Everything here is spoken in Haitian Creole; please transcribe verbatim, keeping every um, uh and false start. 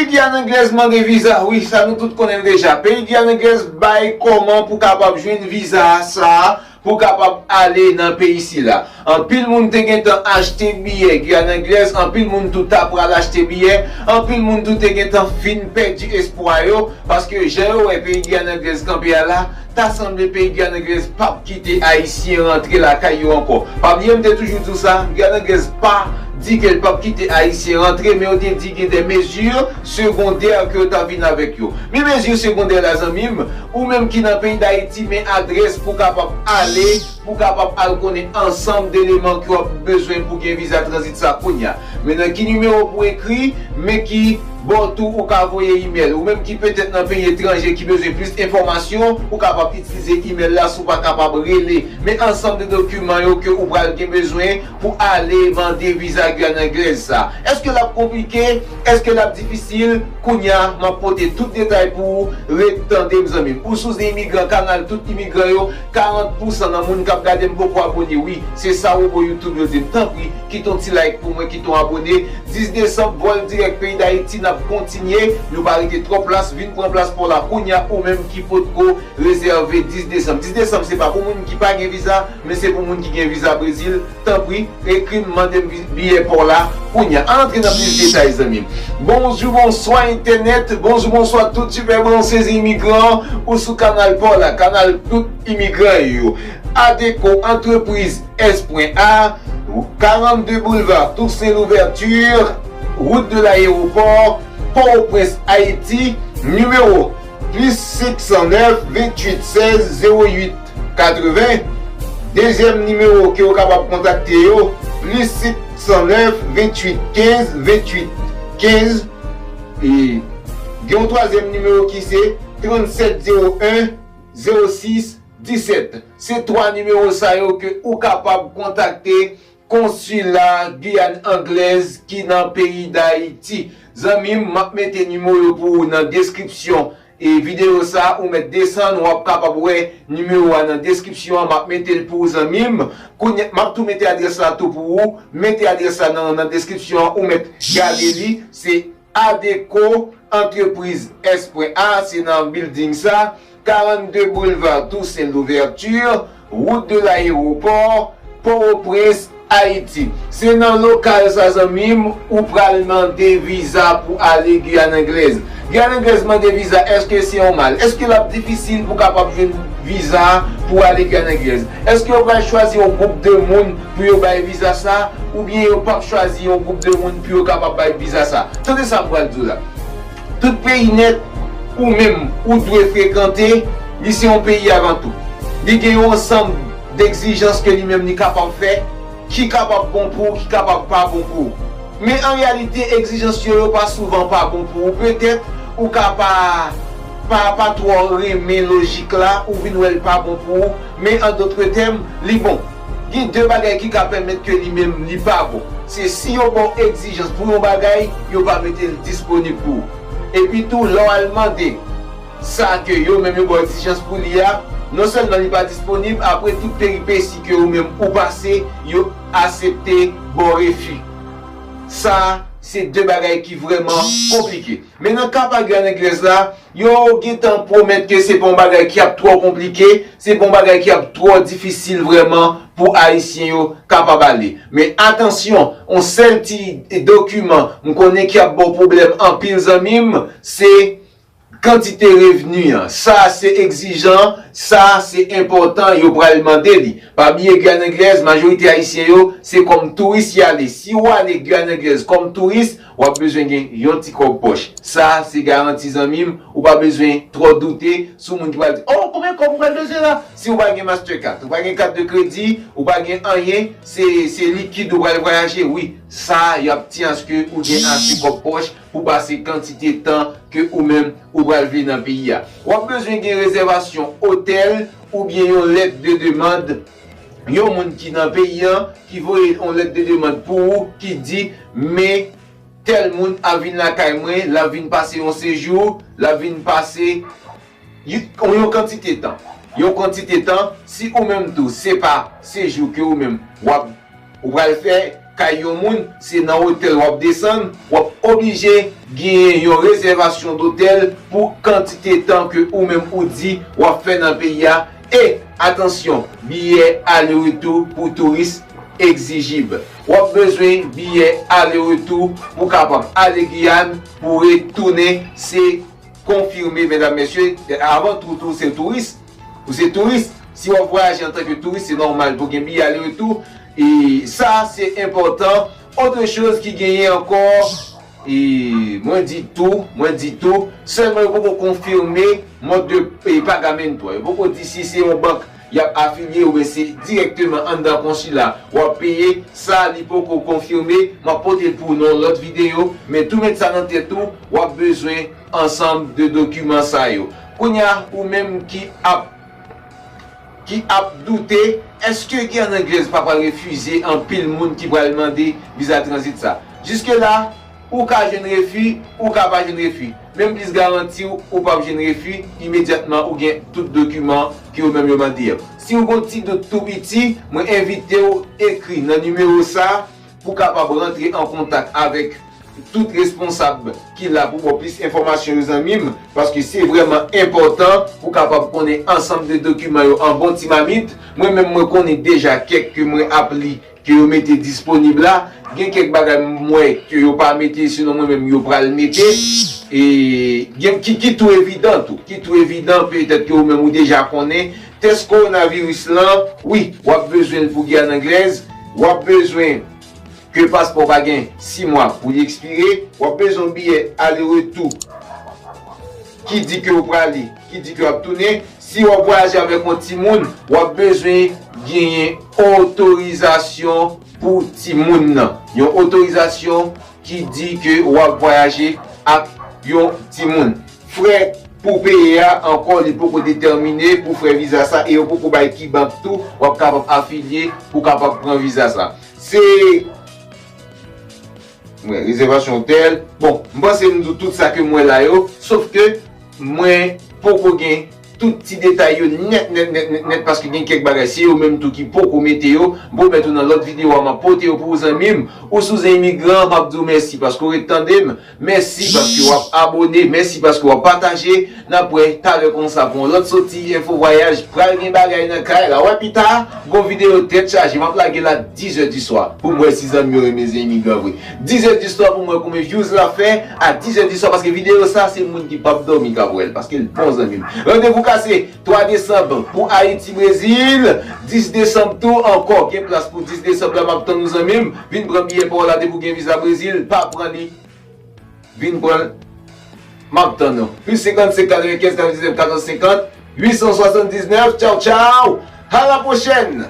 Giyàn Anglèz mande viza, wi, sa nou tout konnen l deja. Peyi Giyàn Anglèz bay kòman pou kapab jwenn viza sa a, pou kapab ale nan peyi sila. Anpil moun te gentan achte biyè Giyàn Anglèz, anpil moun tou ta pral achte biyè, anpil moun tou te gentan fin pèdi espwa yo, paske jan yo wè peyi Giyàn Anglèz kanpe a la, ta sanble peyi Giyàn Anglèz p ap kite Ayisyen rantre lakay yo ankò. Pa bliye, m te toujou di w sa, Giyàn Anglèz pa di ke l p ap kite Ayisyen rantre, men yo te di gen de mezi segondè ke yo ta vin avèk yo. Men mezi segondè la, zanmi m, ou menm ki nan peyi Dayiti, men adrès pou kapab ale, pou kapab al konnen ansanm de eleman ke w ap bezwen pou gen viza tranzit sa kounye a. Men nan ki nimewo pou ekri, men ki bò tou ou ka voye imèl. Ou menm ki petèt nan peyi etranje ki bezwen plis enfòmasyon, ou kapab itilize imèl la si w pa kapab rele. Men ansanm de dokiman yo ke ou pral gen bezwen pou ale mande viza Giyàn Anglèz sa. Èske l ap konplike? Èske l ap difisil? Kounye a, m ap pote tout detay pou ou. Ret tande m, zanmi m. Ou si w se imigran, kanal tout imigran yo, karant pousan nan moun k ap gade m poko abone. Wi, se sa wobo YouTube yo di m. Tanpri, kite yon ti like pou mwen, kite yon abone. Dis desanm, vòl dirèk peyi Dayiti, n ap kontinye. Nou pa rete twòp plas, vin pran plas pa w la kounye a, ou menm ki potko rezève dis desanm. Dis desanm, se pa pou moun ki pa gen viza, men se pou moun ki gen viza Brezil. Tanpri, ekri m, mande m vi-, biyè pa w la kounye a. Ann antre nan plis detay, zanmi m. Bonjou, bonswa, entènèt. Bonjou, bonswa, tout sipè branche imigran ou sou kanal pa w la, kanal tout imigran yo. Adeco Entreprise S pwen A, karannde boulevard Toussaint Louverture, route de l'aéroport, Pòtoprens, Ayiti, nimewo plis senk san nèf, venntuit sèz, zewo uit katreven. Dezyèm nimewo ke w kapab kontakte yo, plis senk san nèf, venntuit kenz, venntuit kenz. E gen yon twazyèm nimewo ki se trannsèt zewo en, zewo sis disèt. Se twa nimewo sa yo ke ou kapab kontakte Konsila Giyàn Anglèz ki nan peyi Dayiti. Zanmi m, m ap mete nimewo yo pou ou nan deskripsyon e videyo sa, ou mèt desann, w ap kapab wè nimewo a nan deskripsyon an, m ap mete l pou ou, zanmi m. Kounye, m ap tou mete adrès la tou pou ou, mete adrès la nan, nan deskripsyon an, ou mèt gade li, se Adeco Entreprise S pwen A, se nan building sa, karannde boulevard Toussaint Louverture, route de l'aéroport, Pòtoprens, Ayiti. Se nan lokal sa, zanmi m, ou pral mande viza pou ale Giyàn Anglèz. Giyàn Anglèz mande viza, èske se yon mal? Èske l ap difisil pou kapab jwenn viza pou ale Giyàn Anglèz? Èske yo pral chwazi yon gwoup de moun pou yo bay viza sa, oubyen yo p ap chwazi yon gwoup de moun pou yo kapab bay viza sa? Tande sa m pral di w la. Tout peyi nèt ou menm ou dwe frekante, li se yon peyi avan tou. Li gen yon ansanm degzijans ke li menm li kapab fè, ki kapab bon pou ou, ki kapab pa bon pou ou. Men an reyalite, egzijans yo, yo pa souvan pa bon pou ou. Petèt, ou ka pa, pa, pa twò renmen lojik la, ou vin wè l pa bon pou ou, men an dòt tèm, li bon. Gen de bagay ki ka pèmèt ke li menm li pa bon. Se si yo ba w egzijans pou yon bagay, yo pa mete l disponib pou ou. Epi tou, lè w al mande sa ke yo menm yo ba w egzijans pou li a, non sèlman li pa disponib, apre tout peripesi ke ou menm ou pase, yo aksepte ba w refi. Sa, se de bagay ki vrèman konplike. Men nan ka pa Giyàn Anglèz la, yo gentan pwomèt ke se pa yon bagay ki ap twò konplike, se pa yon bagay ki ap twò difisil vrèman pou Ayisyen yo kapab ale. Men atansyon, yon sèl ti dokiman m konnen ki ap ba w pwoblèm anpil, zanmi m, se kantite revni an. Sa se egzijan, sa se enpòtan, yo pral mande li. Pa bliye, Giyàn Anglèz, majorite Ayisyen yo, se kòm touris y ale. Si w ale Giyàn Anglèz kòm touris, w ap bezwen gen yon ti kòb pòch. Sa se garanti, zanmi m, ou pa bezwen twò doute sou moun ki pral di, "Oh, konbyen kòb ou pral bezwen la?" Si ou pa gen Mastercard, ou pa gen kat de kredi, ou pa gen anyen, se, se likid ou pral vwayaje, wi. Sa, y ap tyen aske ou gen ase kòb pòch pou pase kantite tan ke ou menm ou pral viv nan peyi a. W ap bezwen gen rezèvasyon otèl oubyen yon lèt de demann, yon moun ki nan peyi an ki voye yon lèt de demann pou ou ki di, "Men tèl moun ap vin lakay mwen, l ap vin pase yon sejou, l ap vin pase yon, yon kantite tan." Yon kantite tan, si ou menm tou, se pa sejou ke ou menm w ap, ou pral fè kay yon moun, se nan otèl w ap desann, w ap oblije genyen yon rezèvasyon dotèl pou kantite tan ke ou menm ou di w ap fè nan peyi a. E, atansyon, biyè ale retou pou touris egzijib. W ap bezwen biyè ale retou pou kapab ale Giyàn, pou retounen, se konfime, medam, mesye. Avan tou, tou, se touris. Ou se touris. Si w ap vwayaje antanke touris, se nòmal pou gen biyè ale retou. E sa, se enpòtan. Otre choz ki genyen ankò, e mwen di tou, mwen di tou, sèlman yo poko konfime mòd de e, pagamentu a. Yo poko di si se yon bank y ap afilye oubyen se dirèkteman anndan konsila w ap peye. Sa, li poko konfime. M ap pote l pou w nan yon lòt videyo. Men tou met sa nan tèt ou, w ap bezwen ansanm de dokiman sa yo. Kounye a, ou menm ki ap ki ap doute, èske Giyàn Anglèz pa pral refize anpil moun ki pral mande viza tranzit sa? Jiske la, ou ka jwenn refi, ou ka pa jwenn refi. Men m plis garanti w, ou p ap jwenn refi imedyatman ou gen tout dokiman ke yo menm yo mande yo. Si w gon ti dout tou piti, mwen envite w ekri nan nimewo sa pou kapab rantre an kontak avèk tout responsab ki la pou ba w plis enfòmasyon yo, zanmi m, paske se vrèman enpòtan pou kapab konnen ansanm de dokiman yo an bon ti mamit. Mwen menm, mwen konnen deja kèk ke mwen ap li, ke yo mete disponib la. Gen kèk bagay m wè ke yo pa mete, sinon mwen menm yo pral mete. E gen ki, ki tou evidan tou, ki tou evidan, petèt ke ou menm ou deja konnen. Tès kowonaviris lan, wi, w ap bezwen l pou Giyàn Anglèz, w ap bezwen ke paspò pa gen sis mwa pou li ekspire, w ap bezwen yon biyè ale retou ki di ke w prale, ki di ke w ap tounen. Si w ap vwayaje avèk yon timoun, w ap bezwen genyen otorizasyon pou timoun nan. Yon otorizasyon ki di ke w ap vwayaje ak yon timoun. Frè pou peye a ankò, li poko detèmine pou frè viza sa, e yo poko bay ki bank tou w ap kapab afilye pou kapab pran viza sa. Se mwen, rezèvasyon otèl. Bon, m panse m di w tout sa ke m wè la yo, sof ke mwen poko gen tout ti detay yo nèt, nèt, nèt, nèt, nèt, paske gen kèk bagay, se yo menm tou ki poko mete yo. M pwomèt ou nan lòt videyo a, m ap pote yo pou ou, zanmi m. Ou si w se imigran, m ap di w mèsi paske w ret tande m. Mèsi paske w ap abone, mèsi paske w ap pataje. N ap wè talè konsa pou yon lòt soti Enfo Vwayaj. Pral gen bagay nan kay la. Wè pita, gon videyo tèt chaje. M ap lage l a dis zè di swa pou m wè si zanmi yo renmen zen imigran vre. Dis zè di swa pou m wè konbyen views l ap fè a dis zè di swa, paske videyo sa se moun ki p ap dòmi k ap wè l, paske l bon, zanmi m. Randevou kase twa desanm pou Ayiti, Brezil. Dis desanm tou ankò, gen plas pou dis desanm la, m ap tann ou, zanmi m. Vin pran biyè pa w la depi w gen viza Brezil, pa pran li. Vin pran l. M ap tann ou. Plis senkannsenk katrevenkenz katrevendiznèf katòz senkant, uit san swasanndiznèf. Tchaw, tchaw. A la pwochèn.